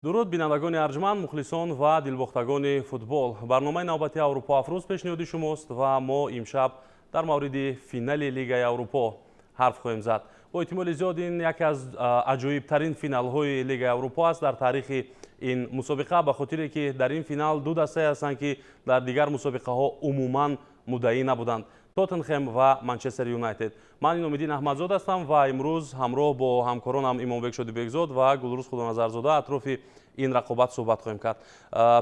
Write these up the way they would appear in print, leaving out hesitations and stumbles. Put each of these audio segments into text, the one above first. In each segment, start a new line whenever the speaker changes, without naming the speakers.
Дуруд, бинандагони арҷманд, мухлисон ва дилбохтагони футбол. Барномаи навбати Аврупо Афрӯз пешниҳоди шумост ва мо имшаб дар мавриди финали Лигаи Аврупо ҳарф хоҳем зад. Бо эҳтимоли зиёд ин яке аз аҷоибтарин финалҳои Лигаи Аврупо аст дар таърихи ин мусобиқа, ба хотире ки дар ин финал ду дастае ҳастанд, ки дар дигар мусобиқаҳо умуман муддаӣ набуданд: Тоттенхем ва Манчестер Юнайтед. Ман Иномиддин Аҳмадзод ҳастам ва имрӯз ҳамроҳ бо ҳамкоронам Имомбек Шодибекзод ва Гулрӯз Худоназарзода атрофи ин рақобат суҳбат хоҳем кард.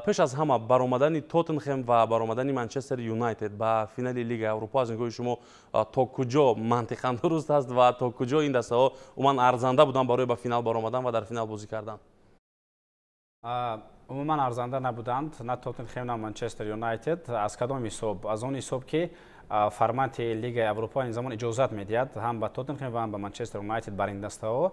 Пеш аз ҳама, баромадани Тоттенхем ва баромадани Манчестер Юнайтед ба финали Лигаи Аврупо аз нигоҳи шумо то куҷо мантиқан дуруст аст ва то куҷо ин дастаҳо умуман арзанда буданд барои ба финал баромадан ва дар финал бозӣ кардан?
Умуман арзанда набуданд на Тоттенхем, на Манчестер Юнайтед. Аз кадом ҳисоб? Аз он ҳисоб, ки формати Лигаи Аврупо ин замон иҷозат медиҳад ҳам ба Тоттенхем ва ҳам ба Манчестер Юнайтед, бар ин дастаҳо,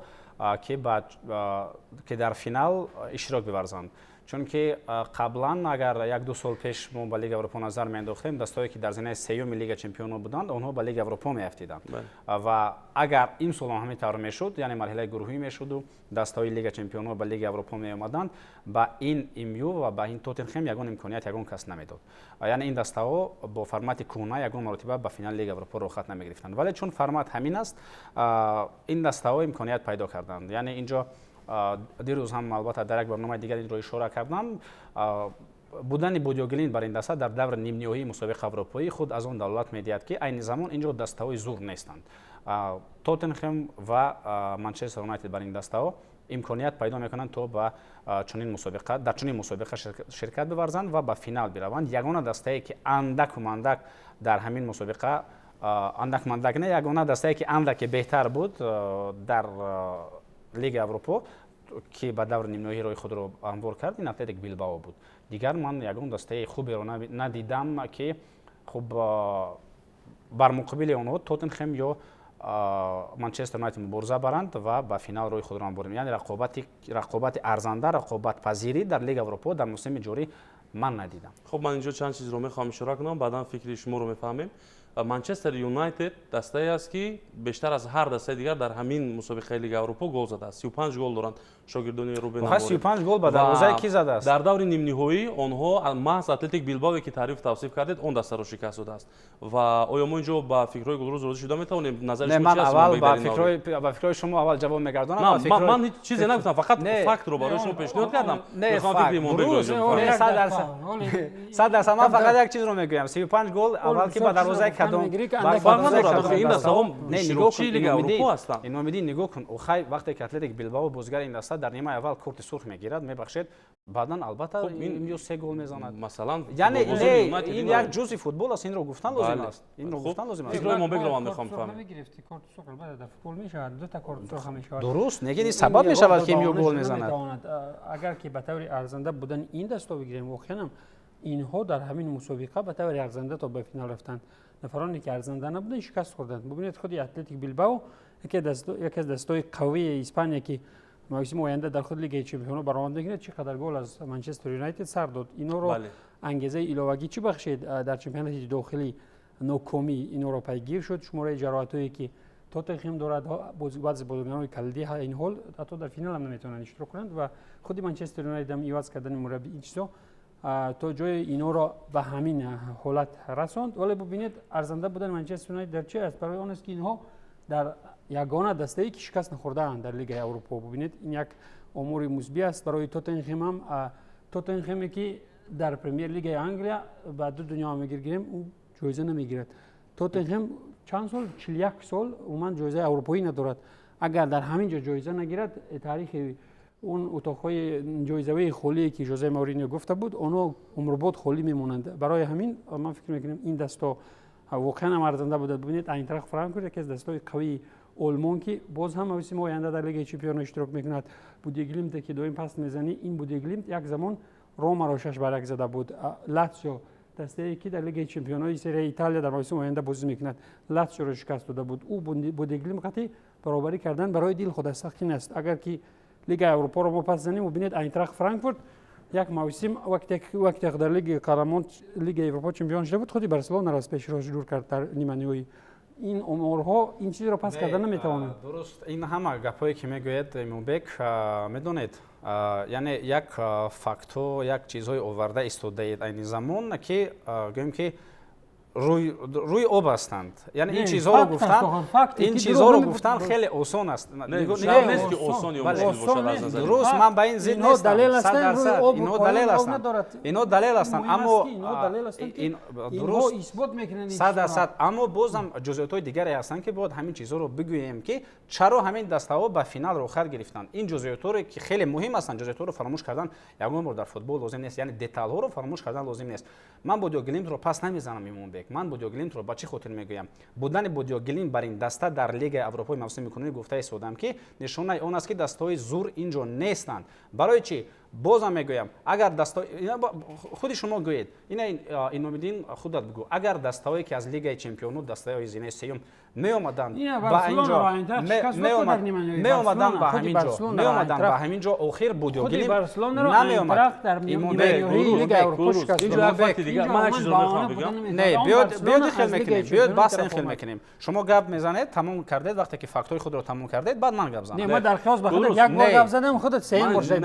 ки дар финал иштирок биварзанд. Чунки қаблан, агар як-ду сол пеш мо ба Лигаи Аврупо назар меандохтем, дастаҳое, ки дар зинаи сеюми Лига Чемпионо буданд, онҳо ба Лигаи Аврупо меафтиданд. Ва агар имсол ҳам ҳамин тавр мешуд, яъне марҳилаи гурӯҳӣ мешуду дастаҳои Лига Чемпионо ба Лигаи Аврупо меомаданд, ба ин МЮ ва ба ин Тоттенхем ягон имконият ягон кас намедод. Яъне ин дастаҳо бо формати кӯҳна ягон маротиба ба финали Лигаи Аврупо роҳхат намегирифтанд. Вале чун формат ҳамин аст, ин дастаҳо имконият пайдо карданд. Яъне инҷо дирӯз ҳам албатта дар як барномаи дигар инро ишора кардам: будани Бодо Глимт бар ин даста дар даври нимниҳоии мусобиқаи аврупоӣ худ аз он далолат медиҳад, ки айни замон инҷо дастаҳои зур нестанд. Тоттенхем ва Манчестер Юнайтед бар ин дастаҳо имконият пайдо мекунанд, то ба чунин мусобиқа дар чунин мусобиқа ширкат биварзанд ва ба финал бираванд. Ягона дастае, ки андаку мандак дар ҳамин мусобиқа, андак мандак не, ягона дастае, ки андаке беҳтар буд дар Лигаи Аврупо, ки ба даври нимниҳоӣ роҳи худро ҳамвор кард, ин Атлетик Билбао буд. Дигар ман ягон дастаи хуберо надидам, ки хуб бар муқобили онҳо Тоттенхем ё Манчестер Юнайтед мубориза баранд ва ба финал роҳи худро ҳамвор. Яъне рақобати арзанда, рақобатпазирӣ дар Лигаи Аврупо дар мавсими ҷорӣ ман надидам.
Хуб, ман инҷо чанд чизро мехоҳам ишора кунам, баъдан фикри шуморо мефаҳмем. Манчестер Юнайтед дастае аст, ки бештар аз ҳар дастаи дигар дар ҳамин мусобиқаи Лигаи Аврупо гол задааст. 35 гол доранд шогирдони Рубен.
35 гол ба дарвозаи кӣ задааст?
Дар даври нимниҳоӣ онҳо маҳз Атлетик Билбаое, ки таъриф тавсиф кардед, он дастаро шикаст додааст. Ва оё мо инҷо ба фикрҳои Гулрӯз розӣ шуда метавонем? Назари
шумо ман аввал ба фикрҳои шумо аввал ҷавоб мегардонам.
Ман ҳеҷ чизе нагуфтам, фақат фактро барои шумо пешниҳод кардам.
Мехоҳам фикри Имомбекро. 100%. Ман фақат як чизро мегӯям: 35 гол аввал ки ба дарвозаи кадом
Ин дастаҳо иштирокчии Лигаи Аврупо ҳастанд.
Иномиддин, нигоҳ кун, охай, вақте ки Атлетик Билбао бозигари ин даста дар нимаи аввал корти сурх мегирад, мебахшед, баъдан албатта ё се гол мезанад.
Масалан.
Яъне ин як ҷузъи футбол аст, инро гуфтан лозим аст, инро гуфтан лозим аст.
Фикрҳои Имомбекро ман мехоҳам фаҳмам.
Дуруст, лекин ин сабаб мешавад, ки МЮ гол мезанад.
Агар ки ба таври арзанда будани ин дастҳо бигирем, воқеанам инҳо дар ҳамин мусобиқа ба таври арзанда то ба финал рафтанд. Нафароне, ки арзанда набуданд, шикаст хӯрданд. Бубинед, худи Атлетик Билбао, яке аз дастҳои қавии Испания, ки мавсими оянда дар худ Лигаи Чемпионо баромад мекунад, чӣ қадар гол аз Манчестер Юнайтед сар дод. Инҳоро ангезаи иловагӣ чӣ бахшид? Дар чемпионати дохилӣ нокомӣ инҳоро пайгир шуд, шумораи ҷароҳатҳое, ки Тоттенхем дорад, баъзе бозигарони калидӣ ин ҳол ҳатто дар финал ҳам наметавонанд иштирок кунанд ва худи Манчестер Юнайтед ҳам иваз кардани мураббӣ, ин чизо то ҷои инҳоро ба ҳамин ҳолат расонд. Вале бубинед, арзанда будани Манчестер Юнайтед дар чи аст? Барои он аст, ки инҳо дар ягона дастае, ки шикаст нахӯрдаанд дар Лигаи Аврупо. Бубинед, ин як омори мусбӣ аст барои Тоттенхем ҳам. Тоттенхеме, ки дар Премьер Лигаи Англия ба ду дунё мегиргирем, ӯ ҷоиза намегирад. Тоттенхем чанд сол, 41 сол умуман ҷоизаи аврупоӣ надорад. Агар дар ҳамин ҷо ҷоиза нагирад, таърихи он утоқҳои ҷоизавии холие, ки Жозе Мауриньо гуфта буд, онҳо умрбод холӣ мемонанд. Барои ҳамин ман фикр мекунам, ин дастҳо воқеан ҳам арзанда буданд. Бубинед, Айнтрахт Франкфурт, яке аз дастҳои қавии Олмон, ки боз ҳам мавсими оянда дар Лигаи Чемпионо иштирок мекунад. Буде Глимте, ки доим паст мезанӣ, ин Буде Глимт як замон Ромаро 6-1 зада буд. Латсио, дастае, ки дар Лигаи Чемпионои Серияи Италия дар мавсими оянда бозӣ мекунад, Латсиоро шикаст дода буд. Ӯ Буде Глимт қатъи баробарӣ кардан барои дил худ сахтин аст. Агар ки Лигаи Аврупоро мо пас занем, бубинед, Айнтрахт Франкфурт як мавсим, вақте дар Лигаи Қаҳрамон, Лигаи Европо чемпион шуда буд, худи Барселонаро аз пеши роҳ дур кард дар ниманиҳоӣ. Ин оморҳо ин чизро пас карда наметавонанд.
Дуруст, ин ҳама гапҳое, ки мегӯяд Имомбек, медонед. Яъне як фактҳо, як чизҳои оварда истодаед айни замон, ки гӯем ки рӯи об ҳастанд. Яъне ин чизҳоро гуфтан, ин чизҳоро гуфтан хеле осон аст. Дуруст, ман ба ин зид нестам. Инҳо далел ҳастанд, инҳо далел ҳастанд, аммо
дуруст
100%, аммо бозам ҷузъиётҳои дигаре ҳастанд, ки бояд ҳамин чизҳоро бигӯем, ки чаро ҳамин дастаҳо ба финал роҳхат гирифтанд. Ин ҷузъиётҳоро, ки хеле муҳим ҳастанд, ҷузъиётҳоро фаромӯш кардан ягон бор дар футбол лозим нест, яъне деталҳоро фаромӯш кардан лозим нест. Ман Бодио Глимтро пас намезанам, Имонбек. Ман Бодио Глимтро ба чӣ хотир мегӯям? Будани Бодио Глимт бар ин даста дар Лигаи Аврупои мавсими кунунӣ гуфта истодам, ки нишонаи он аст, ки дастаҳои зур ин ҷо нестанд. Барои чӣ? Бозам мегӯям, агар даста, худи шумо гӯед, ина Иномиддин, худат бигӯ, агар дастаҳое, ки аз Лигаи чемпиону, дастаҳои зинаи сеюм меомаданд ба инҷо, меомаданд ба ҳамин ҷо, меомаданд ба ҳамин ҷо, охир Бодио Глимт намеомад. Не, биёд хел мекунем, биёд баҳс ин хел мекунем. Шумо гап мезанед, тамом кардед, вақте ки фактҳои худро тамом кардед, баъд ман гап занам.
Не, ман дар қиёс ба худат як бор гап задам, худат сеюм бор шуд.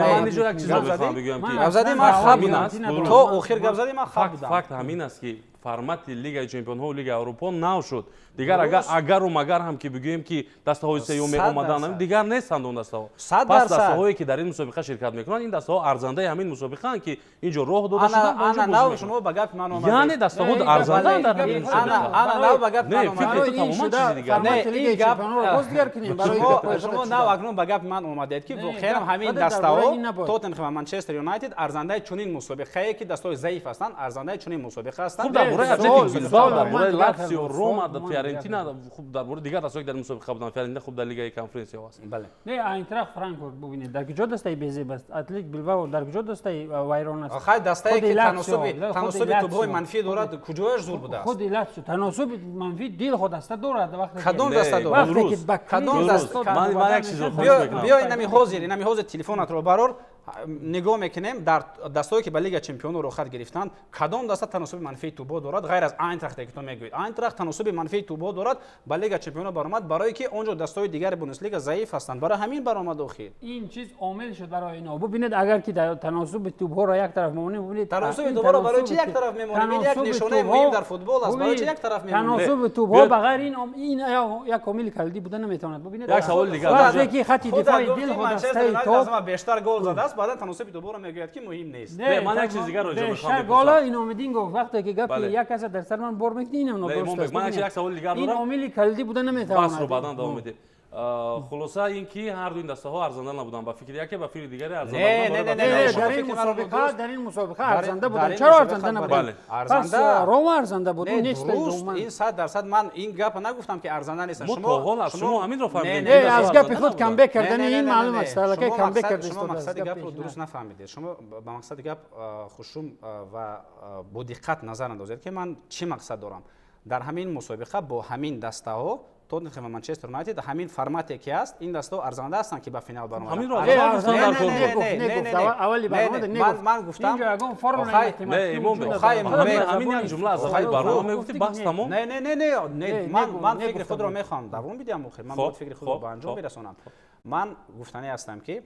Гап задӣ, ман хаб будам. То охир гап задӣ, ман хаб будам.
Факт ҳамин аст, ки формати Лигаи чемпионҳо, Лигаи Аврупо нав шуд. Дигар агару магар ҳам ки бигӯем, ки дастаҳои сеюм меомаданд, дигар нестанд он дастаҳо. Пас дастаҳое, ки дар ин мусобиқа ширкат мекунанд, ин дастаҳо арзандаи ҳамин мусобиқаанд, ки ин ҷо роҳ дода шуданд.
Шумо ба гапи ман омадед.
Яъне дастаҳо арзандаанд дар ҳамин мусобиқа.
Ана нав ба гапи ман
омадед. Фикри ту тамоман чизи дигар.
Не, ин гап шумо нав акнун ба гапи ман омадед, ки воқеан ҳамин дастаҳо Тоттенхэм ва Манчестер Юнайтед арзандаи чунин мусобиқае, ки дастаҳои заиф ҳастанд, арзандаи чунин мусобиқа ҳастанд.
Хуб, дар бораи Атлетик Билбао, дар бораи Латсио, Рома, Фиорентина, хуб, дар бораи дигар дастаҳое, ки дар мусобиқа буданд, Фиорентина хуб дар Лигаи конференсия аст.
Бале.
Не, Айнтрахт Франкфурт бубинед, дар куҷо дастаи безеб аст? Атлетик Билбао дар куҷо дастаи вайрон аст?
Хай, дастае, ки таносуби тӯбҳои манфӣ дорад, куҷояш зур будааст?
Худи Латсио таносуби манфӣ дил худ даста дорад.
Кадом даста дорад?
Кадом
даста?
Ман як чизро хоҳиш мекунам.
Биё инами ҳозир телефонатро барор, нигоҳ мекунем дар дастое, ки ба Лига чемпиону роҳхат гирифтанд, кадом даста таносуби манфии тӯбҳо дорад, ғайр аз Айнтрахте, ки ту мегӯед. Айнтрахт таносуби манфии тӯбҳо дорад, ба Лига чемпиону баромад, барое ки он ҷо дастаҳои дигари Бундеслига заиф ҳастанд, барои ҳамин баромад охир.
Ин чиз омил шуд барои инҳо. Бубинед, агар ки таносуби тӯбҳоро як тараф мемонем, бубинед,
таносуби тӯбҳоро барои чӣ як тараф мемонем? Ин як нишонаи муҳим дар футбол аст. Барои чӣ як тараф мемонем?
Таносуби тӯбҳо ба ғайр ин як омили калидӣ буда наметавонад. Бубинед,
як саволи дигар.
Вақте ки хати дифои дил худ дастаи топ
бештар гол задааст, баъдан таносуби тӯбҳоро мегӯяд, ки муҳим нест.
Не, ман як чиз дигарро иҷо мехоҳам.
Гола Иномиддин гуфт, вақте ки гапи як каса дар сар ман бор мекунӣ, инам нодуруст аст.
Ман як саволи дигар дорам.
Ин омили калидӣ буда наметавонад.
Баҳсро баъдан давом медиҳем. Хулоса ин ки ҳар ду ин дастаҳо арзанда набуданд, ба фикри яке, ба фикри дигаре арзанда
набуданд. Дар ин мусобиқа арзанда буданд. Чаро арзанда набуданд? Пас Рома арзанда буд.
Дуруст, ин 100%. Ман ин гапа нагуфтам, ки арзанда нестанд.
Шумо ҳаминро фаҳмидед.
Не, аз гапи худ камбек кардани ин маълум аст. Аллакай камбек карда
истода. Шумо мақсади гапро дуруст нафаҳмидед. Шумо ба мақсади гап хушрум ва бо диққат назар андозед, ки ман чӣ мақсад дорам. Дар ҳамин мусобиқа бо ҳамин дастаҳо Тоттенхэм ва Манчестер Юнайтед ҳамин формате, ки ҳаст, ин дастаҳо арзанда ҳастанд, ки ба финал баромаданд. Ман гуфтам,
ҳамин як ҷумла аз аввали барнома мегуфтӣ, баҳс тамом.
Не, не, не, не, ман фикри худро мехоҳам давом бидиҳам охир. Ман бояд фикри худро ба анҷом бирасонам. Ман гуфтанӣ ҳастам, ки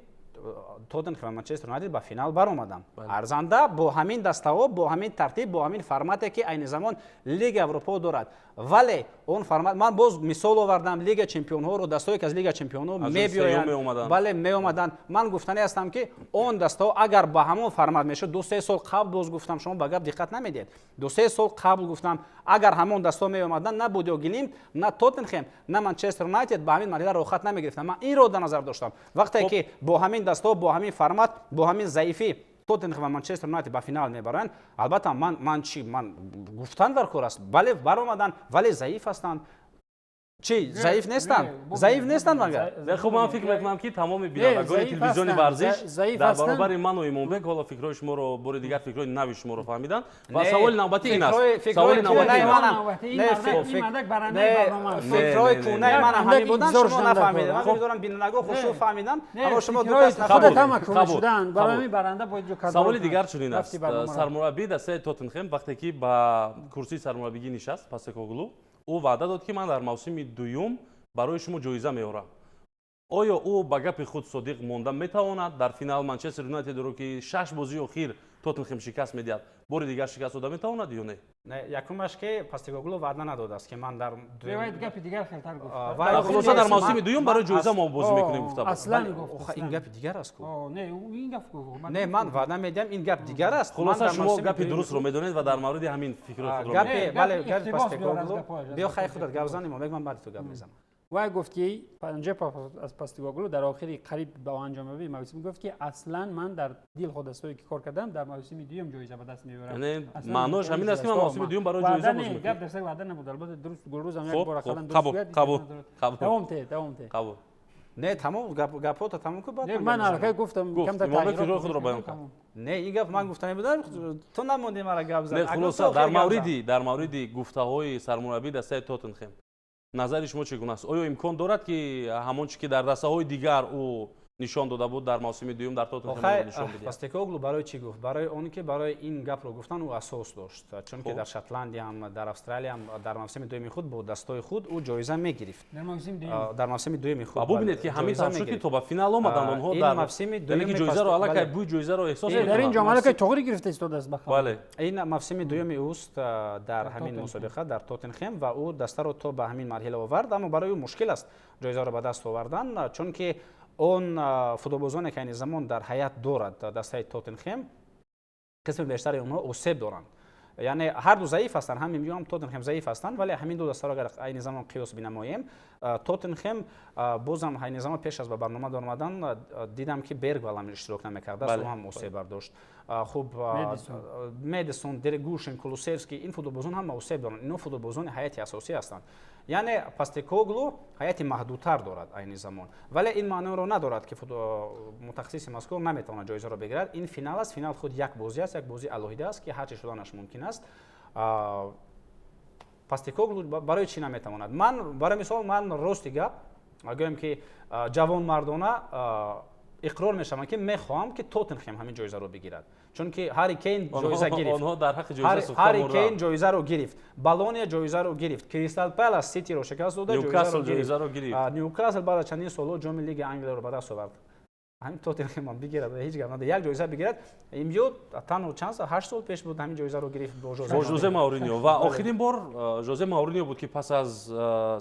Тоттенхэм ва Манчестер Юнайтед ба финал баромаданд. Арзанда бо ҳамин дастаҳо, бо ҳамин тартиб, бо ҳамин формате, ки айни замон Лига Аврупо дорад. Вале он формат, ман боз мисол овардам Лига чемпионҳоро, дастҳое, ки аз Лига чемпионҳо мебиёянд, бале, меомаданд. Ман гуфтанӣ ҳастам, ки он дастаҳо агар ба ҳамон формат мешуд, 2-3 сол қабл боз гуфтам, шумо ба гап диққат намедиҳед. 2-3 сол қабл гуфтам, агар ҳамон дастаҳо меомаданд, на Бодио Глимт, на Тоттенхэм, на Манчестер Юнайтед ба ҳамин марҳила роҳхат намегирифтанд. Ман инро дар назар доштам. Вақте ки бо ҳамин дастаҳо, бо ҳамин формат, бо ҳамин заифӣ Тоттенхэм ва Манчестер Юнайтед ба финал мебаранд, албатта ман чӣ, ман гуфтан дар кор аст, бале, баромаданд, вале заиф ҳастанд. Чӣ, заиф нестанд? Заиф нестанд магар?
Хуб, ман фикр мекунам, ки тамоми бинандагони телевизиони варзиш дар баробари ману Имонбек ҳоло фикрҳои шуморо, бори дигар фикрҳои нави шуморо фаҳмиданд. Ва саволи навбатӣ ин аст. Саволи навбатӣ
фикрҳои кӯнаи ман ҳамин буданд, шумо нафаҳмидед. Ман медонам, бинандагон хушрӯ фаҳмиданд, аммо шумо ду кас
нафаҳмидед. Саволи дигар чунин аст. Сармураббии дастаи Тоттенхэм вақте ки ба курсии сармураббигӣ нишаст, Постекоглу, ӯ ваъда дод, ки ман дар мавсими дуюм барои шумо ҷоиза меорам. Оё ӯ ба гапи худ содиқ монда метавонад? Дар финал Манчестер Юнайтедро, ки шаш бозии охир Тоттенхем шикаст медиҳад, бори дигар шикаст дода метавонад ё не?
Не, якумаш, ки Постекоглу ваъда надодааст, ки ман дар
гапи дигар хелтар гуфт.
Хулоса, дар мавсими дуюм барои ҷоиза мо бозӣ мекунем, гуфта.
Аслан гуфт.
Ин гапи дигар аст ку.
Не, ин гап гуфт.
Не, ман ваъда медиҳам, ин гап дигар аст.
Хулоса, шумо гапи дурустро медонед ва дар мавриди ҳамин фикри худро.
Гапи, бале, гапи Постекоглу. Биё, хай, худат гап зан, Имомбек, ман баъди ту гап мезанам.
Вай гуфт, ки панҷа аз Постекоглу дар охири қариб ба анҷомёбии мавсим гуфт, ки аслан ман дар дил дастое, ки кор кардам, дар мавсими дуюм ҷоиза ба даст меорам.
Яъне маъноаш ҳамин аст, ки ман мавсими дуюм барои ҷоиза бозӣ мекунам.
Гап дар сари ваъда набуд, албатта, дуруст. Гулрӯзам
як бор ақаллан дуруст. Қабул, қабул.
Давом те, давом те.
Қабул.
Не, тамом, гапҳото тамом ку, баъд.
Не, ман аллакай гуфтам.
Камтар фикрҳои худро баён кард.
Не, ин гап ман гуфта набудам, ту намондӣ мара гап зад.
Не, хулоса, дар мавриди гуфтаҳои сармураббии дастаи Тоттенхем назари шумо чӣ гуна аст? Оё имкон дорад, ки ҳамон чӣ ки дар дастаҳои дигар ӯ нишон дода буд, дар мавсими дуюм дар Тоттенхем нишон бидиҳад?
Постекоглу барои чӣ гуфт? Барои он ки барои ин гапро гуфтан ӯ асос дошт, чунки дар Шотландиям, дар Австралиям дар мавсими дуюми худ бо дастои худ ӯ ҷоиза мегирифт. Дар мавсими дуюми худ.
Бубинед, ки ҳамин тавр шуд, ки то ба финал омаданд онҳо. Дар
мавсими
дуюми ҷоизаро аллакай, бӯи ҷоизаро эҳсос.
Дар ин ҷо аллакай тоғри гирифта истодааст.
Бале.
Ин мавсими дуюми ӯст дар ҳамин мусобиқа, дар Тоттенхем, ва ӯ дастаро то ба ҳамин марҳила овард, аммо барои ӯ мушкил аст ҷоизаро ба даст овардан, чунки он футболбозоне, ки айни замон дар ҳайат дорад дастаи Тоттенхем, қисми бештари онҳо осеб доранд. Яъне ҳарду заиф ҳастанд, ҳам МЮ, ҳам Тоттенхем заиф ҳастанд, вале ҳамин ду дастаро агар айни замон қиёс бинамоем, Тоттенхем бозам айни замон, пеш аз ба барнома даромадан дидам, ки Бергвал ҳам иштирок намекардааст, ӯ ҳам осеб бардошт. Хуб, Медисон, Дергушин, Кулусевский, ин футболбозон ҳама осеб доранд. Ино футболбозони ҳайати асосӣ ҳастанд. Яъне Постекоглу ҳайати маҳдудтар дорад айни замон, вале ин маъноро надорад, ки мутахассиси мазкур наметавонад ҷоизаро бигирад. Ин финал аст, финал худ як бозӣ аст, як бозии алоҳида аст, ки ҳар чи шуданаш мумкин аст. Постекоглу барои чӣ наметавонад? Ман, барои мисол, ман рости гап гӯем, ки ҷавонмардона иқрор мешавам, ки мехоҳам, ки Тоттенхем ҳамин ҷоизаро бигирад, чунки Ҳарри Кейн ҷоиза гирифт, Ҳарри Кейн ҷоизаро гирифт, Болония ҷоизаро гирифт, Кристал Палас Ситиро шикаст дода.
Ҷоизаро гирифт.
Ньюкасл баъд аз чандин солҳо ҷоми Лигаи Англияро ба даст овард. Ҳамин Тоттенхем бигирад, ҳеҷ гап надорад, як ҷоиза бигирад. МЮ танҳо чанд сол, 8 сол пеш буд, ҳамин ҷоизаро гирифт.
Бо Жозе Мауриньо. Ва охирин бор Жозе Мауриньо буд, ки пас аз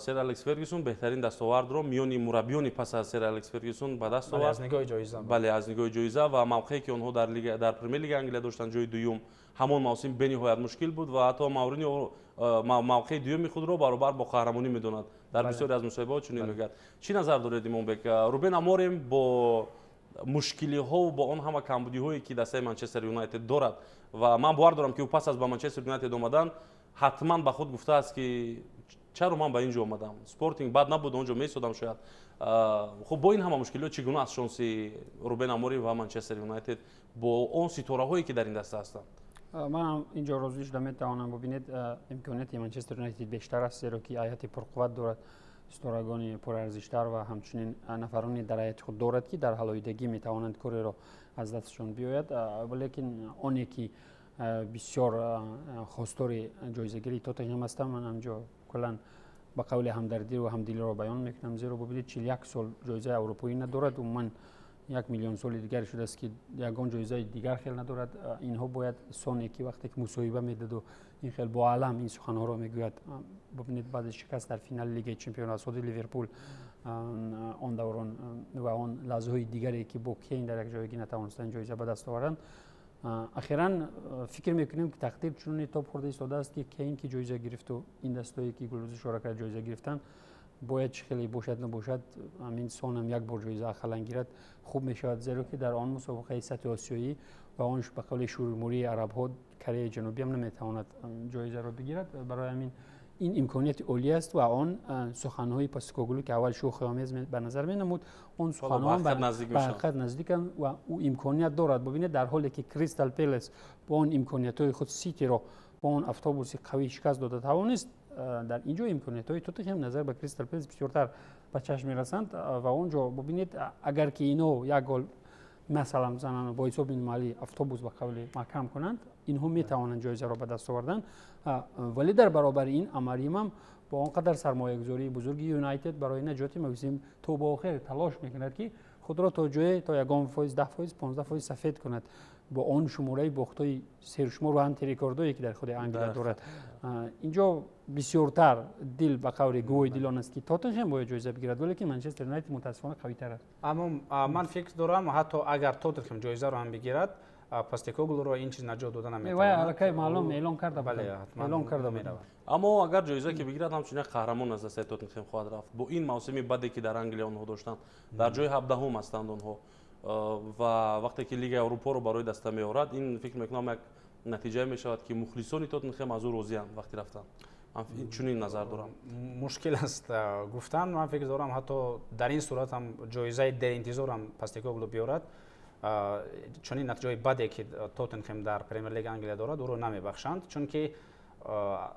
сер Алекс Фергюсон беҳтарин дастовардро миёни мураббиёни пас аз сер Алекс Фергюсон ба даст овард.
Аз нигоҳи ҷоиза.
Бале, аз нигоҳи ҷоиза ва мавқее, ки онҳо дар Премер Лигаи Англия доштанд, ҷои дуюм. Ҳамон мавсим бениҳоят мушкил буд ва ҳатто Мауриньо мавқеи дуюми худро баробар бо қаҳрамонӣ медонад. Дар бисёре аз мусоҳибаҳо чунин мегӯяд. Чӣ назар доред, Имомбек? Рубен Аморим бо мушкилиҳову бо он ҳама камбудиҳое, ки дастаи Манчестер Юнайтед дорад, ва ман бовар дорам, ки ӯ пас аз ба Манчестер Юнайтед омадан ҳатман ба худ гуфтааст, ки чаро ман ба ин ҷо омадам, Спортинг бад набуд, он ҷо месодам шояд. Хуб, бо ин ҳама мушкилиҳо чӣ гуна аст шонси Рубен Аморим ва Манчестер Юнайтед бо он ситораҳое, ки дар ин даста ҳастанд?
Манам инҷо розӣ шуда метавонам. Бубинед, имконияти Манчестер Юнайтед бештар аст, зеро ки ҳайати пурқувват дорад, ситорагони пурарзиштар ва ҳамчунин нафароне дар ҳайати худ дорад, ки дар ҳалоидагӣ метавонанд кореро аз дасташон биёяд. Валекин оне ки бисёр хостори ҷоизагирии Тоттенҳем ҳастам, ман ҳамҷо куллан ба қавли ҳамдардиру ҳамдилиро баён мекунам, зеро бубинед, 41 сол ҷоизаи аврупоӣ надорад. Умуман 1 миллион соли дигар шудааст, ки ягон ҷоизаи дигар хел надорад. Инҳо бояд соне ки вақте ки мусоҳиба медаду ин хел бо алам ин суханҳоро мегӯяд. Бубинед, баъди шикаст дар финали Лигаи чемпион аз худи Ливерпул он даврон ва он лаҳзаҳои дигаре, ки бо Кейн дар як ҷойгӣ натавонистанд ҷоиза ба даст оваранд. Ахиран фикр мекунем, ки тақдир чуноне тоб хӯрда истодааст, ки Кейн ки ҷоиза гирифту ин дастое, ки Гулрӯз ишора кард, ҷоиза гирифтанд, бояд чӣ хеле бошад набошад, ҳамин сонам як бор ҷоиза ақаллан гирад, хуб мешавад, зеро ки дар он мусобиқаи сатҳи осиёӣ ва он ба қавли шӯрмурии арабҳо Кореяи Ҷанубиам наметавонад ҷоизаро бигирад. Барои ҳамин ин имконияти олӣ аст ва он суханҳои Постекоглу, ки аввал шӯхиомез ба назар менамуд, он суханҳо ба ҳақиқат наздиканд ва ӯ имконият дорад. Бубинед, дар ҳоле ки Кристал Пелес бо он имкониятҳои худ Ситиро бо он автобуси қавӣ шикаст дода тавонист, дар ин ҷо имкониятҳои Тоттенҳем назар ба Кристал Пелес бисёртар ба чашм мерасанд. Ва он ҷо бубинед, агар ки ино як гол масалан зананд, бо ҳисоби минималӣ автобус ба қавли маҳкам кунанд, инҳо метавонанд ҷоизаро ба даст овардан. Вале дар баробари ин Амаримам Бо он қадар сармоягузории бузурги Юнайтед барои наҷоти мавсим то ба охир талош мекунад, ки худро то ҷое, то ягон фоиз, 10%, 15% сафед кунад бо он шумораи бохтҳои сершумор ва антирекордое, ки дар худи Англия дорад. Инҷо бисёртар дил ба қавли гувоҳи дилон аст, ки Тоттенхем бояд ҷоиза бигирад, валекин Манчестер Юнайтед мутаассифона қавитар аст.
Аммо ман фикр дорам, ҳатто агар Тоттенхем ҷоизаро ҳам бигирад, Постекоглуро ин чиз наҷот дода наметавонад.
Вай аллакай маълум эълон карда,
бале,
эълон карда меравад.
Аммо агар ҷоиза ки бигирад, ҳамчун як қаҳрамон аз дастаи Тоттенхем хоҳад рафт. Бо ин мавсими баде, ки дар Англия онҳо доштанд, дар ҷои 17-ум ҳастанд онҳо, ва вақте ки Лигаи Аврупоро барои даста меорад, ин фикр мекунам, як натиҷае мешавад, ки мухлисони Тоттенхем аз ӯ розианд вақти рафтан. Ман чунин назар дорам.
Мушкил аст гуфтан. Ман фикр дорам, ҳатто дар ин сурат ҳам ҷоизаи деринтизорам Постекоглу биёрад, чунин натиҷаҳои баде, ки Тоттенхем дар Премер-лига Англия дорад, ӯро намебахшанд, чунки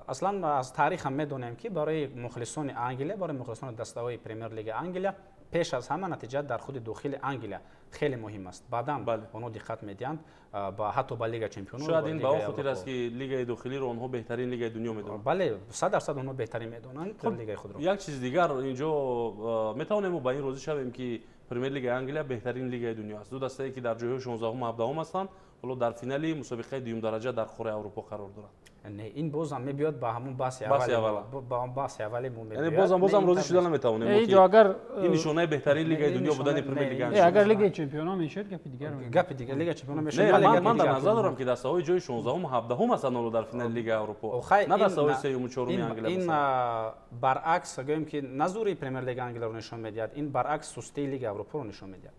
аслан аз таърих ҳам медонем, ки барои мухлисони Англия, барои мухлисони дастаҳои Премер-лига Англия пеш аз ҳама натиҷа дар худи дохили Англия хеле муҳим аст. Баъдан онҳо диққат медиҳанд ҳатто ба Лига чемпионо.
Шояд ин ба он хотир аст, ки лигаи дохилиро онҳо беҳтарин лигаи дунё медонанд.
Бале, 100% онҳо беҳтарин медонанд лигаи худро.
Як чизи дигар, инҷо метавонем мо ба ин розӣ шавем, ки Премер-лигаи Англия беҳтарин лигаи дунё аст. Ду дастае, ки дар ҷойҳои 16-ум, 17-ум ҳастанд, ҳоло дар финали мусобиқаи дуюмдараҷа дар қораи Аврупо қарор доранд.
Не, ин бозам мебиёд ба ҳамон баҳси аввали, ба он баҳси аввали мо мебиёд.
Яъне бозам розӣ шуда наметавонем,
инҷо агар
ин нишонаи беҳтарин лигаи дунё будани Премер-лига.
Агар лигаи чемпионо мешуд, гапи дигар.
Гапи дигар, лигаи чемпионо мешуд.
Не, ман дар назар дорам, ки дастаҳои ҷои 16-ум, 17-ум ҳастанд ҳоло дар финали Лигаи Аврупо, на дастаҳои сеюму чоруми Англия.
Ин баръакс, гӯем ки, на зури Премер-лига Англияро нишон медиҳад, ин баръакс сустии Лигаи Аврупоро нишон медиҳад.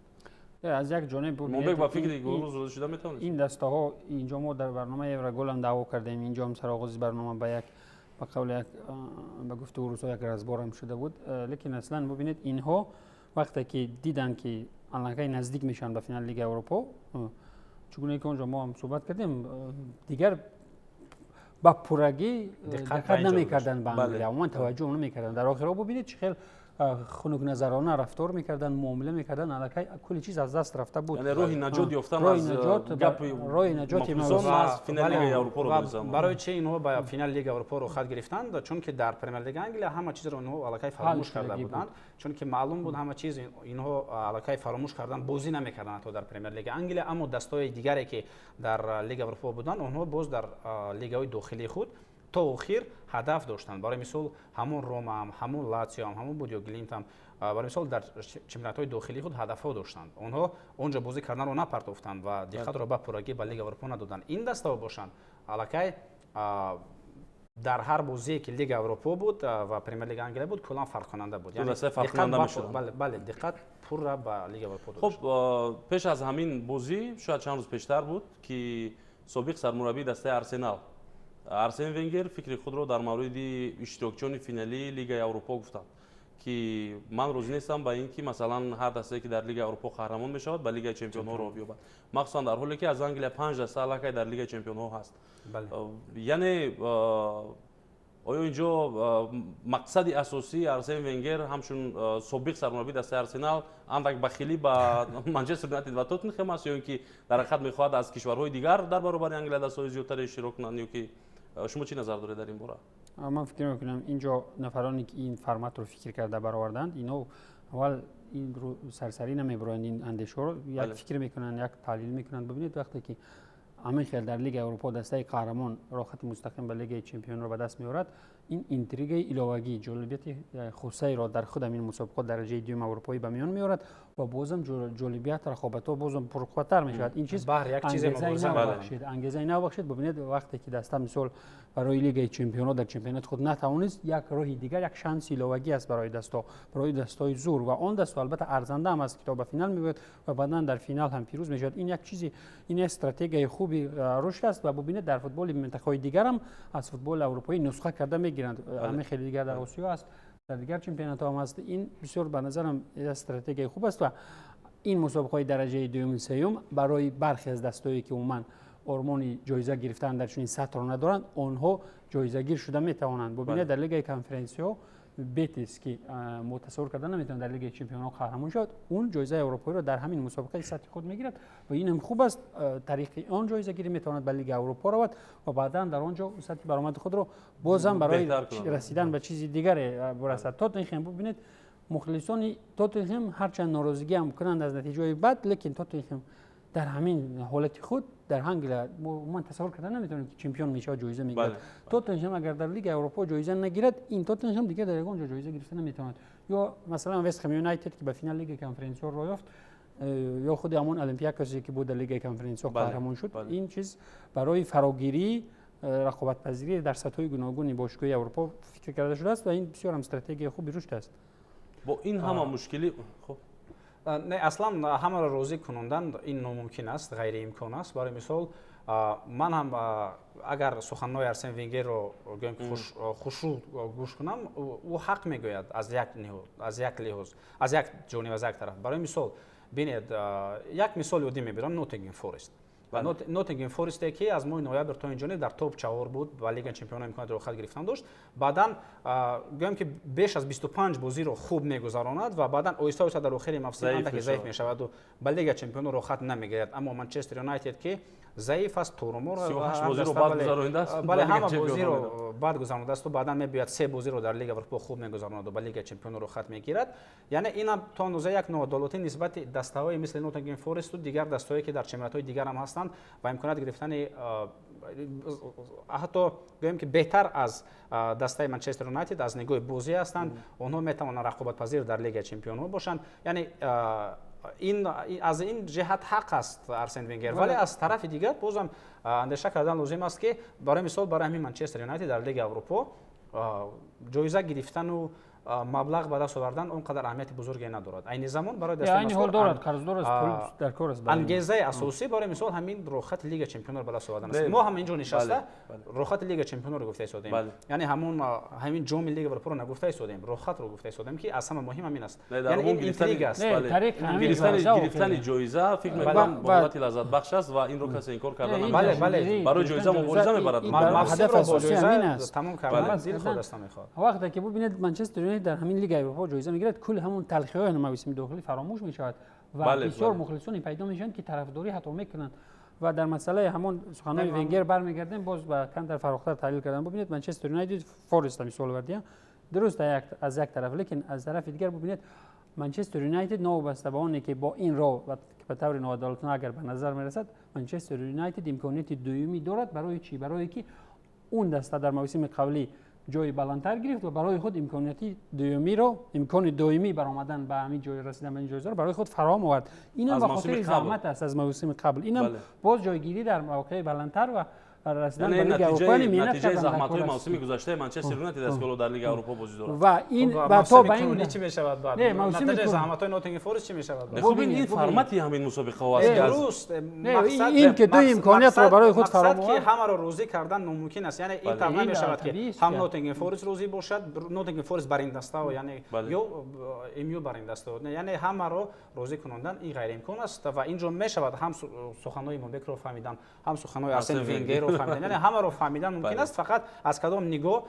Аз як ҷониб
Момбек, ба фикри Гулрӯз розӣ шуда метавонед?
Ин дастаҳо, инҷо мо дар барномаи Евроголам даъво кардем, инҷо ҳам сароғози барнома ба як, ба қавли як, ба гуфти урусҳо, як разборам шуда буд. Лекин аслан бубинед, инҳо вақте ки диданд, ки аллакай наздик мешаванд ба финали Лигаи Аврупо, чугуне ки онҷо мо ҳам суҳбат кардем, дигар ба пуррагӣ диққат намекарданд ба Англия, умуман таваҷҷӯҳ намекарданд. Дар охирҳо бубинед, чӣ хел хунукназарона рафтор мекарданд, муомила мекарданд, аллакай кулли чиз аз даст рафта буд.
Яъне роҳи наҷот ёфтан аз гапи
роҳи наҷоти
аз финали Лигаи Аврупоро донистанд.
Барои чи инҳо ба финали Лигаи Аврупоро хат гирифтанд? Чунки дар Премер-лига Англия ҳама чизро инҳо аллакай фаромӯш карда буданд, чунки маълум буд, ҳама чиз инҳо аллакай фаромӯш карданд, бозӣ намекарданд ҳатто дар Премер-лига Англия. Аммо дастаҳои дигаре, ки дар Лигаи Аврупо буданд, онҳо боз дар лигаҳои дохилии худ то охир ҳадаф доштанд. Барои мисол, ҳамон Ромаам, ҳамон Латсиоам, ҳамон Бодио Глимтам, барои мисол, дар чемпионатҳои дохилии худ ҳадафҳо доштанд. Онҳо он ҷо бозӣ карданро напартофтанд ва диққатро ба пуррагӣ ба Лигаи Аврупо надоданд. Ин дастаҳо бошанд, аллакай дар ҳар бозие, ки Лигаи Аврупо буд ва Премер-лига Англия буд, куллан фарқкунанда буд. Бале, диққат пурра ба Лигаи Аврупо.
Хуб, пеш аз ҳамин бозӣ, шояд чанд рӯз пештар буд, ки собиқ сармураббии дастаи Арсенал Арсен Венгер фикри худро дар мавриди иштирокчиёни финалии Лигаи Аврупо гуфтанд, ки ман розӣ нестам ба ин ки, масалан, ҳар дастае, ки дар Лигаи Аврупо қаҳрамон мешавад, ба Лигаи чемпионҳо роҳ биёбад, махсусан дар ҳоле ки аз Англия панҷ даста аллакай дар Лигаи чемпионҳо ҳаст. Яъне оё инҷо мақсади асосии Арсен Венгер ҳамчун собиқ сармураббии дастаи Арсенал андак бахилӣ ба Манчестер Юнайтед ва Тоттенхем аст, ё ин ки дар ҳақиқат мехоҳад аз кишварҳои дигар дар баробари Англия дастаҳои зиёдтаре иштирок кунанд, ё ки шумо чӣ назар доред дар ин бора?
Ман фикр мекунам, инҷо нафароне, ки ин форматро фикр карда бароварданд, инҳо аввал ин сарсарӣ намебароянд, ин андешаҳоро як фикр мекунанд, як таҳлил мекунанд. Бибинед, вақте ки ҳамин хел дар Лигаи Аврупо дастаи қаҳрамон роҳхати мустақим ба Лигаи чемпионро ба даст меорад, ин интригаи иловагӣ, ҷолибияти хусусиро дар худ ҳамин мусобиқот дараҷаи дуюм аврупоӣ ба миён меорад ва бозам ҷолибият, рақобатҳо бозам пурқувваттар мешавад. Ин чиз ангезаи нав бахшид. Бибинед, вақте ки даста, мисол, барои Лигаи чемпионҳо дар чемпионати худ натавонист, як роҳи дигар, як шанси иловагӣ аст барои дастҳо, барои дастҳои зур, ва он дастҳо албатта арзанда ҳам аст, ки то ба финал мебояд ва баъдан дар финал ҳам пирӯз мешавад. Ин як чизи, ин як стратегияи хуби рушд аст. Ва бубинед, дар футболи минтақаҳои дигарам аз футболи аврупоӣ нусха карда мегиранд. Ҳамин хеле дигар дар Осиё аст, дар дигар чемпионатҳо ҳам аст. Ин бисёр, ба назарам, стратегияи хуб аст. Ва ин мусобиқаҳои дараҷаи дуюму сеюм барои бархе аз дастҳое, ки умуман ормони ҷоиза гирифтан дар чунин сатҳро надоранд, онҳо ҷоизагир шуда метавонанд. Бубинед, дар Лигаи конференсиҳо Бетис ки мо тасаввур карда наметавонем дар Лигаи Чемпионҳо қаҳрамон шавад, он ҷоизаи аврупоиро дар ҳамин мусобиқаи сатҳи худ мегирад ва ин ҳам хуб аст. Тариқи он ҷоизагирӣ метавонад ба Лигаи Аврупо равад ва баъдан дар он ҷо сатҳи баромади худро бозам барои расидан ба чизи дигаре бирасад. Тоттенхем бубинед, мухлисони Тоттенхем ҳарчанд норозигӣ ҳам кунанд аз натиҷаҳои бад, лекин Тоттенхем дар ҳамин ҳолати худ дар Англия ман тасаввур карда наметавонем ки чемпион мешавад, ҷоиза мегирад. Тоттенхем агар дар Лигаи Аврупо ҷоиза нагирад, ин Тоттенхем дигар дар ягон ҷо ҷоиза гирифта наметавонад. Ё масалан Вест Ҳем Юнайтед ки ба финал Лигаи конференсиҳо роҳ ёфт, ё худи ҳамон Олимпиакосе ки буд дар Лигаи конференсиҳо қаҳрамон шуд. Ин чиз барои фарогирӣ, рақобатпазирӣ дар сатҳҳои гуногуни бошгоҳи Аврупо фикр карда шудааст ва ин бисёр ҳам стратегияи хуби рушд аст.
Бо ин ҳама мушкилӣ хуб
не, аслан ҳамаро розӣ кунондан ин номумкин аст, ғайриимкон аст. Барои мисол, ман ҳам агар суханҳои Арсен Венгерро гӯем ки хушрӯ гӯш кунам, ӯ ҳақ мегӯяд аз як лиҳоз, аз як ҷониб, аз як тараф. Барои мисол, бинед, як мисоли оддӣ мебирам: Ноттингем Форест. Ноттингем Форесте ки аз моҳи ноябр то ин ҷониб дар топ 4 буд ва Лигаи Чемпионҳо имконияти роҳхат гирифтан дошт. Баъдан гӯем ки беш аз 25 бозиро хуб мегузаронад ва баъдан оҳиста оҳиста дар охири мавсим андаке заиф мешаваду ба Лигаи Чемпионҳо роҳхат намегирад. Аммо Манчестер Юнайтед ки заиф аст, торумор, бале, ҳама бозиро бад гузаронидаасту баъдан мебиёяд се бозиро дар Лигаи Аврупо хуб мегузаронаду ба Лигаи Чемпионҳо роҳхат мегирад. Яъне инам то андоза як ноадолатӣ нисбати дастаҳое мисли Ноттингем Форесту дигар дастаҳое ки дар чемпионатҳои дигар ҳам ҳастанд ва имконият гирифтани ҳатто гӯем ки беҳтар аз дастаи Манчестер Юнайтед аз нигоҳи бозӣ ҳастанд, онҳо метавонанд рақобатпазир дар Лигаи Чемпионҳо бошанд. Яъне ин аз ин ҷиҳат ҳақ аст Арсен Венгер, вале аз тарафи дигар бозам андеша кардан лозим аст ки барои мисол барои ҳамин Манчестер Юнайтед дар Лигаи Аврупо ҷоиза гирифтану маблағ ба даст овардан он қадар аҳамияти бузурге надорад. Айни замон барои дастаи
мазкур қарздор аст, пул дар кор аст.
Ангезаи асосӣ барои мисол ҳамин роҳхати Лигаи Чемпионҳоро ба даст овардан аст. Мо ҳам инҷо нишаста роҳхати Лигаи Чемпионҳоро гуфта истодем. Яъне ҳамон ҳамин ҷоми Лигаи Аврупоро нагуфта истодем, роҳхатро гуфта истодем ки аз ҳама муҳим ҳамин аст. Яъне ин интрига аст.
Гирифтани ҷоиза фикр мекунам ҳолати лаззатбахш аст ва инро касе инкор карда наметавонад. Барои ҷоиза мубориза мебарад.
Ҳадаф асосӣ ҳамин аст. Тамом кардан дил худ аст намехоҳад.
Вақте ки бубинед Манчестер Юнайтед дар ҳамин Лигаи Аврупо ҷоиза мегирад, кулли ҳамон талхиҳои мавсими дохилӣ фаромӯш мешавад ва бисёр мухлисоне пайдо мешаванд ки тарафдорӣ ҳатто мекунанд. Ва дар масъалаи ҳамон суханҳои Венгер бармегардем, боз ба камтар фарохтар таҳлил кардан. Бубинед Манчестер Юнайтед Форест мисол овардем, дуруст аз як тараф, лекин аз тарафи дигар бубинед Манчестер Юнайтед новобаста ба оне ки бо ин роҳ ба таври ноадолатона агар ба назар мерасад, Манчестер Юнайтед имконияти дуюмӣ дорад. Барои чӣ? Барое ки он даста дар мавсими қаблӣ ҷои баландтар гирифт ва барои худ имконияти дуюмиро, имкони доимӣ баромадан ба ҳамин ҷой, расидан ба ин ҷоизаро барои худ фароҳам овард. Инам ба хотири заҳмат аст аз мавсими қабл. Инам боз ҷойгирӣ дар мавқеи баландтар ва расидан ба Лигаи Аврупо.
Натиҷаи заҳматҳои мавсими гузаштаи Манчестер Юнайтед аст ки ҳоло дар Лигаи Аврупо бозӣ дорад.
Ва ин ба то ба ин
чӣ мешавад баъд? Натиҷаи заҳматҳои Ноттингем Форест чӣ мешавад?
Хуб, ин формати ҳамин мусобиқаҳо аст.
Дуруст,
ин ки ду имкониятро барои худ фароҳам
овард, ки ҳамаро розӣ кардан номумкин аст. Яъне ин тавр намешавад ки ҳам Ноттингем Форест розӣ бошад, Ноттингем Форест бар ин дастао, яъне ё МЮ бар ин дастао, яъне ҳамаро розӣ кунондан ин ғайриимкон аст. Ва инҷо мешавад ҳам суханҳои Мобекро фаҳмидан, ҳам суханҳои Арсен Венгерро фаҳмидан, яъне ҳамаро фаҳмидан мумкин аст, фақат аз кадом нигоҳ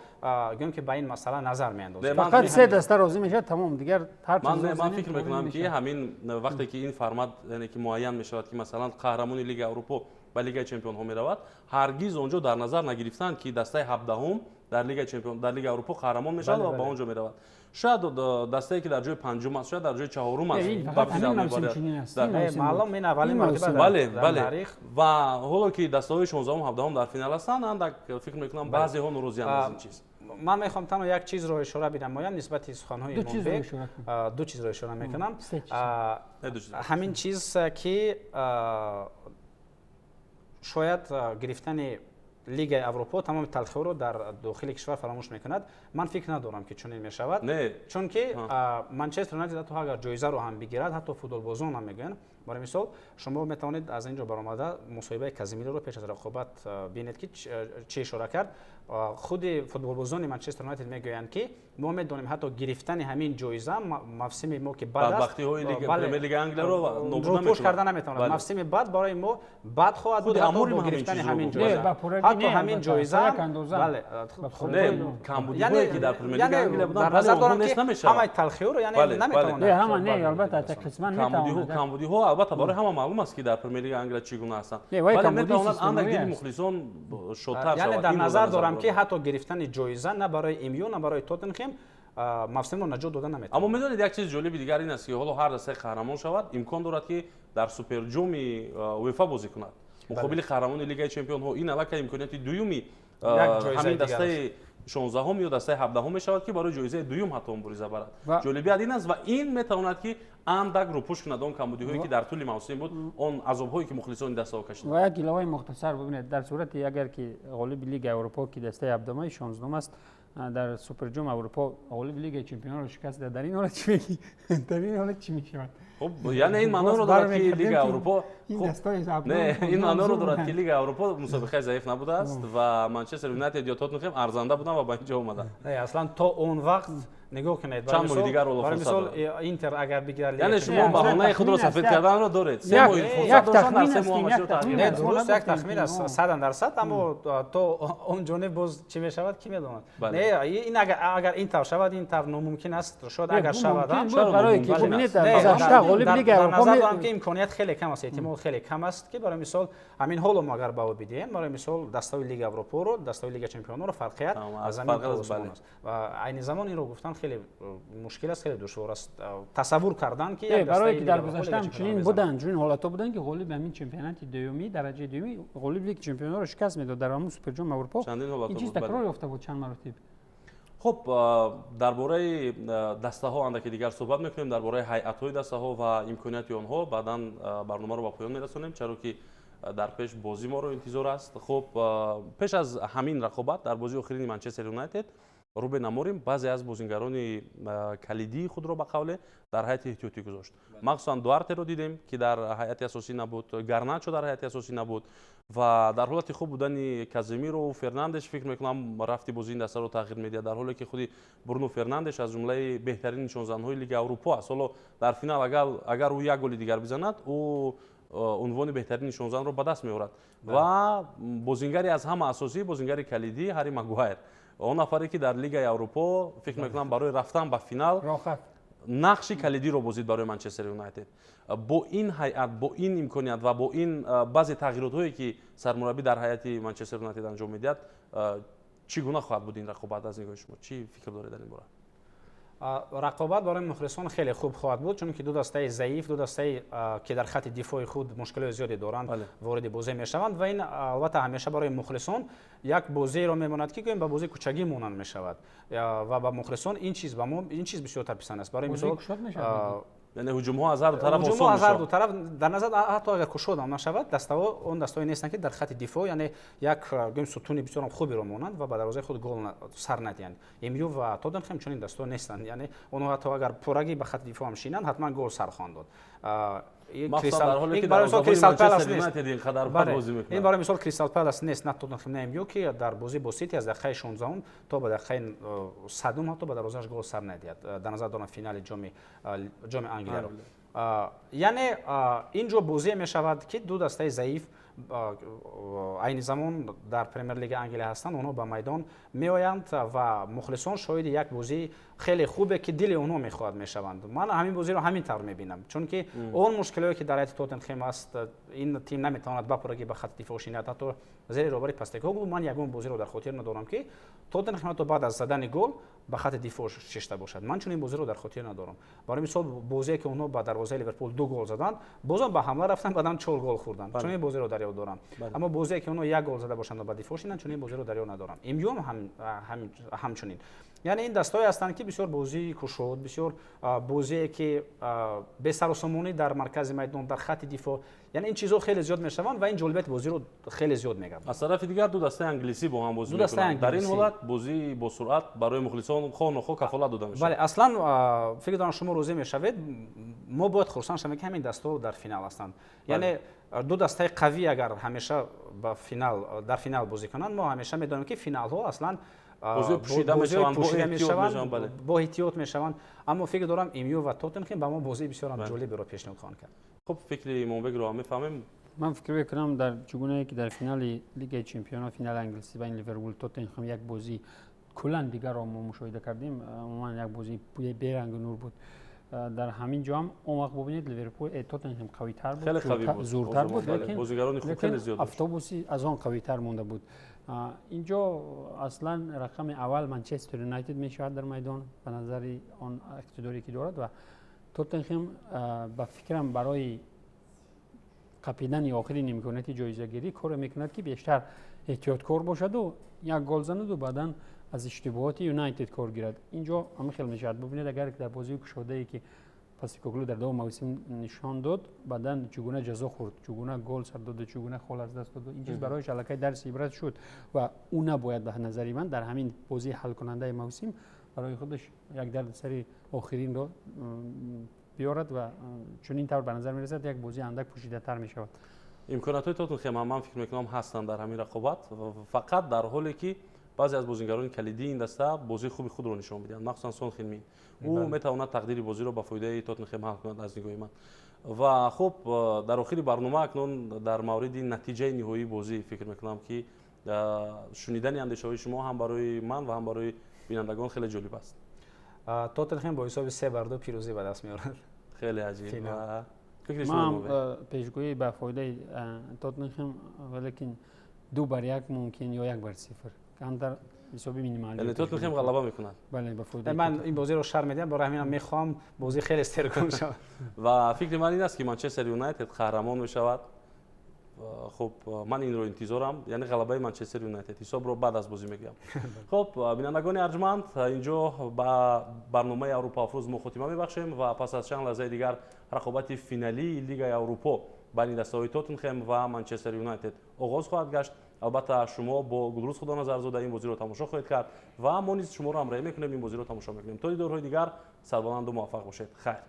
гӯем ки ба ин масъала назар меандозем.
Фақат се даста розӣ мешавад, тамом, дигар ҳар чиз.
Ман фикр мекунам ки ҳамин вақте ки ин формат, яъне ки муайян мешавад ки масалан қаҳрамони Лигаи Аврупо ба Лигаи Чемпионҳо меравад, ҳаргиз онҷо дар назар нагирифтанд ки дастаи 17-ум дар Лигаи Чемпион, дар Лигаи Аврупо қаҳрамон мешавад ва ба он ҷо меравад. Шояд дастае ки дар ҷои панҷум аст, шояд дар ҷои чаҳорум аст, ба финал мебарад.
Маълум, ин аввалин маротиба.
Бале, бале. Ва ҳоло ки дастаҳои 16-ум, 17-ум дар финал ҳастанд, андак фикр мекунам баъзеҳо норозианд аз ин чиз.
Ман мехоҳам танҳо як чизро ишора бидамоям нисбати суханҳои Имонбек. Ду чизро ишора мекунам. Ҳамин чиз ки шояд гирифтани Лигаи Аврупо тамоми талхиҳоро дар дохили кишвар фаромӯш мекунад. Ман фикр надорам ки чунин мешавад, чунки Манчестер Юнайтед ҳатто агар ҷоизаро ҳам бигирад, ҳатто футболбозон ҳам мегӯянд, Барои мисол, шумо метавонед аз ин ҷо баромада мусоҳибаи Казимироро пеш аз рақобат бинед, ки чӣ ишора кард. Худи футболбозони Манчестер Юнайтед мегӯянд, ки мо медонем ҳатто гирифтани ҳамин ҷоиза мавсими мо ки бад аст,
бадбахтиҳои Премер Лигаи Англияро
рӯпӯш карда наметавонад. Мавсими бад барои мо бад хоҳад буд ҳатто бо гирифтани ҳамин ҷоиза. Ҳатто ҳамин ҷоиза, бале,
камбудиҳое ки дар Премер Лигаи Англия буданд,
дар назар дорам ки ҳамаи талхиҳоро яъне наметавонад.
Не, ҳама не, албатта қисман метавонад.
Камбудиҳо албатта барои ҳама маълум аст, ки дар Премер Лигаи Англия чӣ гуна ҳастанд, вале метавонад андак дили мухлисон шодтар шавад.
Яъне дар назар дорам, ки ҳатто гирифтани ҷоиза на барои МЮ, на барои Тоттенхем мавсимро наҷот дода наметавонад.
Аммо медонед, як чизи ҷолиби дигар ин аст, ки ҳоло ҳар дастаи қаҳрамон шавад, имкон дорад, ки дар суперҷоми УЕФА бозӣ кунад муқобили қаҳрамони Лигаи чемпионҳо. Ин аллакай имконияти дуюми ҳамин дастаи 16-ҳум ё дастаи 17-ҳум мешавад, ки барои ҷоизаи дуюм ҳатто мубориза барад. Ҷолибият ин аст ва ин метавонад, ки андак рӯпӯш кунад он камбудиҳое, ки дар тӯли мавсим буд, он азобҳое, ки мухлисони дастаҳо кашиданд.
Ва як иловаи мухтасар: бибинед, дар сурати агар ки ғолиби Лигаи Аврупо, ки дастаи 17-и 16-ум аст, дар суперҷом Аврупо ғолиби Лигаи чемпионро шикаст диҳад, дар ин ҳолат чӣ мегӣ? Дар ин ҳолат чӣ мешавад?
Хуб, яъне ин маъноро дорад, ки Лигаи Аврупо, не, ин маъноро дорад, ки Лигаи Аврупо мусобиқаи заиф набудааст ва Манчестер Юнайтед ё Тоттенхем арзанда буданд ва ба ин ҷо омаданд.
Аслан то он вақт нигоҳ кунед,
чанд моҳи дигар ҳоло
барои мисол Интер агар бигирад,
яъне шумо баҳонаи худро сафед карданро доред. 3 моҳ фурсат доштанд, дар 3 моҳ ҳамаширо тағйир.
Не, дуруст, як тахмин аст, 100%, аммо то он ҷониб боз чӣ мешавад, кӣ медонад. Не, ин агар ин тавр шавад, ин тавр номумкин аст. Шояд агар шавад,
барои ки бибинед, гузашта ғолиби Лигаи Аврупо
назар дорам, ки имконият хеле кам аст, эҳтимол хеле кам аст, ки барои мисол ҳамин ҳоло мо агар баҳо бидиҳем, барои мисол дастаи Лигаи Аврупоро, дастаи Лигаи чемпионоро, фарқият аз замин то осмон аст ва айни замон инро гуфтан хеле мушкил аст, хеле душвор аст тасаввур кардан, ки
барое ки дар гузашта чунин буданд, чунин ҳолатҳо буданд, ки ғолиби ҳамин чемпионати дуюмӣ, дараҷаи дуюмӣ, ғолиби лиги чемпионоро шикаст медод дар ҳамун суперҷоми Аврупо. Ин чиз такрор ёфта буд чанд маротиб.
Хуб, дар бораи дастаҳо андаке дигар суҳбат мекунем, дар бораи ҳайатҳои дастаҳо ва имконияти онҳо. Баъдан барномаро ба поён мерасонем, чаро ки дар пеш бозӣ моро интизор аст. Хуб, пеш аз ҳамин рақобат, дар бозии охирини Манчестер Юнайтед Рубен Аморим баъзе аз бозингарони калидии худро ба қавле дар ҳайати эҳтиётӣ гузошт. Махсусан Дуартеро дидем, ки дар ҳайати асосӣ набуд, Гарначо дар ҳайати асосӣ набуд ва дар ҳолати хуб будани Каземиру Фернандеш, фикр мекунам, рафти бозии ин дастаро тағйир медиҳад, дар ҳоле ки худи Бруно Фернандеш аз ҷумлаи беҳтарин нишонзанҳои Лигаи Аврупо аст. Ҳоло дар финал агар ӯ як голи дигар бизанад, ӯ унвони беҳтарин нишонзанро ба даст меорад. Ва бозингари аз ҳама асосӣ, бозингари калидӣ Ҳарри Магуайр, он нафаре, ки дар Лигаи Аврупо, фикр мекунам, барои рафтан ба финал нақши калидиро бозид барои Манчестер Юнайтед. Бо ин ҳайат, бо ин имконият ва бо ин баъзе тағйиротҳое, ки сармураббӣ дар ҳайати Манчестер Юнайтед анҷом медиҳад, чӣ гуна хоҳад буд ин рақобат аз нигоҳи шумо? Чӣ фикр доред дар ин бора?
Рақобат барои мухлисон хеле хуб хоҳад буд, чунки ду дастаи заиф, ду дастаи, ки дар хати дифои худ мушкилои зиёде доранд, вориди бозӣ мешаванд ва ин албатта ҳамеша барои мухлисон як бозиеро мемонад, ки гӯем ба бозии кӯчагӣ монанд мешавад ва ба мухлисон ин чиз, ба мо ин чиз бисёртар писанд аст. Барои мисол,
яъне ҳуҷумҳо аз ҳар ду тараф.
Ҳуҷумҳо аз ҳар ду тараф дар назар, ҳатто агар кушодам нашавад, дастаҳо он дастаҳое нестанд, ки дар хати дифоъ, яъне як гӯем сутуни бисёрам хуберо монанд ва ба дарвозаи худ гол сар надиҳанд. МЮ ва Тоттенхем чунин дастаҳо нестанд, яъне онҳо ҳатто агар пуррагӣ ба хати дифоъ ҳам шинанд, ҳатман гол сар хоҳанд дод. Ин барои мисол Кристал Палас нест, на Тоттенхем, на МЮ, ки дар бозӣ бо Сити аз дақиқаи 16-ум то ба дақиқаи 100-ум ҳатто ба дарвозааш гол сар надиҳад. Дар назар дорам финали ҷоми Англияро. Яъне ин ҷо бозие мешавад, ки ду дастаи заиф айни замон дар Премер-лигаи Англия ҳастанд, онҳо ба майдон меоянд ва мухлисон шоҳиди як бозии хеле хубе, ки дили онҳо мехоҳад, мешаванд. Ман ҳамин бозиро ҳамин тавр мебинам, чунки он мушкилое, ки дар ҳайати Тоттенхем аст, ин тим наметавонад ба пуррагӣ ба хати дифоъ шинад. Ҳатто зери роҳбари Постекоглу ман ягон бозиро дар хотир надорам, ки Тоттенхем ҳатто баъд аз задани гол ба хати дифоъ шишта бошад. Ман чунин бозиро дар хотир надорам. Барои мисол, бозие, ки онҳо ба дарвозаи Ливерпул ду гол заданд, бозам ба ҳамла рафтанд, баъдан чор гол хӯрданд. Чунин бозиро дар ёд ёд дорам. Аммо бозие ки онҳо як гол зада бошанд ва ба дифоъ шинанд, чунин бозиро дар ёд надорам. МЮ ҳам ҳамчунин. Яъне ин дастҳое ҳастанд, ки бисёр бозии кушод, бисёр бозие ки бесарусомонӣ дар маркази майдон, дар хатти дифоъ, яъне ин чизҳо хеле зиёд мешаванд ва ин ҷолибияти бозиро хеле зиёд мегардонад.
Аз тарафи дигар ду дастаи англисӣ бо ҳам бозӣ мекунанд. Дар ин ҳолат бозии бо суръат барои мухлисон хоҳ нохоҳ кафолат дода мешавад.
Бале, аслан фикр дорам шумо розӣ мешавед, мо бояд хурсанд шавем, ки ҳамин дастҳо дар финал ҳастанд. Яъне ду дастаи қавӣ агар ҳамеша ба финал, дар финал бозӣ кунанд, мо ҳамеша медонем, ки финалҳо аслан
бозиҳо пӯшида мешаванд,
бо эҳтиёт мешаванд. Аммо фикр дорам, МЮ ва Тоттенхем ба мо бозии бисёрам ҷолиберо пешниҳод хоҳанд кард.
Хуб, фикри Имомбекро ҳам мефаҳмем.
Ман фикр мекунам, дар чугунае ки дар финали Лигаи чемпионот, финали англисӣ байни Ливерпул Тоттенхем як бозӣ куллан дигарро мо мушоҳида кардем, умуман як бозии берангу нур буд. Дар ҳамин ҷо ҳам он вақт бубинед, Ливерпул, Тоттенхем қавитар буд, зуртар буд, лекин автобуси аз он қавитар монда буд. Инҷо аслан рақами аввал Манчестер Юнайтед мешавад дар майдон ба назари он иқтидоре ки дорад, ва Тоттенхем ба фикрам барои қапидани охирин имконияти ҷоизагирӣ коре мекунад, ки бештар эҳтиёткор бошаду як гол занаду баъдан аз иштибоҳоти Юнайтед кор гирад. Инҷо ҳамин хел мешавад. Бубинед, агар дар бозии кушодае ки Постекоглу дар давоми мавсим нишон дод, баъдан чӣ гуна ҷазо хӯрд, чӣ гуна гол сар доду, чӣ гуна хол аз даст доду, ин чиз барояш аллакай дарси ибрат шуд ва ӯ набояд ба назари ман дар ҳамин бозии ҳалкунандаи мавсим барои худаш як дардсари охиринро биёрад ва чунин тавр ба назар мерасад, як бозии андак пӯшидатар мешавад.
Имкониятҳои Тоттенхем ҳам ман фикр мекунам ҳастанд дар ҳамин рақобат, фақат дар ҳоле ки баъзе аз бозигарони калидии ин даста бозии хуби худро нишон медиҳанд, махсусан Сон Хин Мин. Ӯ метавонад тақдири бозиро ба фоидаи Тоттенхем ҳал кунад аз нигоҳи ман. Ва хуб, дар охири барнома акнун дар мавриди натиҷаи ниҳоии бозӣ фикр мекунам, ки шунидани андешаҳои шумо ҳам барои ман ва ҳам барои бинандагон хеле ҷолиб аст.
Тоттенхем бо ҳисоби 3-2 пирӯзӣ ба даст меорад.
Хеле аҷиб.
Ман пешгӯӣ ба фоидаи Тоттенхем, валекин 2-1 мумкин ё 1-0, камтар ҳисоби минималӣ.
Яъне Тоттенхем ғалаба мекунад.
Бале, ба фоидаи.
Ман ин бозиро шарҳ медиҳам, барои ҳаминам мехоҳам бозӣ хеле сергум шавад.
Ва фикри ман ин аст, ки Манчестер Юнайтед қаҳрамон мешавад. Хуб, ман инро интизорам, яъне ғалабаи Манчестер Юнайтед. Ҳисобро баъд аз бозӣ мегӯям. Хуб, бинандагони арҷманд, инҷо ба барномаи Аврупо Афрӯз мо хотима мебахшем ва пас аз чанд лаҳзаи дигар рақобати финалии Лигаи Аврупо байни дастаҳои Тоттенхем ва Манчестер Юнайтед оғоз хоҳад гашт. Албатта, шумо бо Гулрӯз Худоназарзода ин бозиро тамошо хоҳед кард ва мо низ шуморо ҳамроҳӣ мекунем, ин бозиро тамошо мекунем. То дидорҳои дигар сарбаланду муваффақ бошед. Хайр.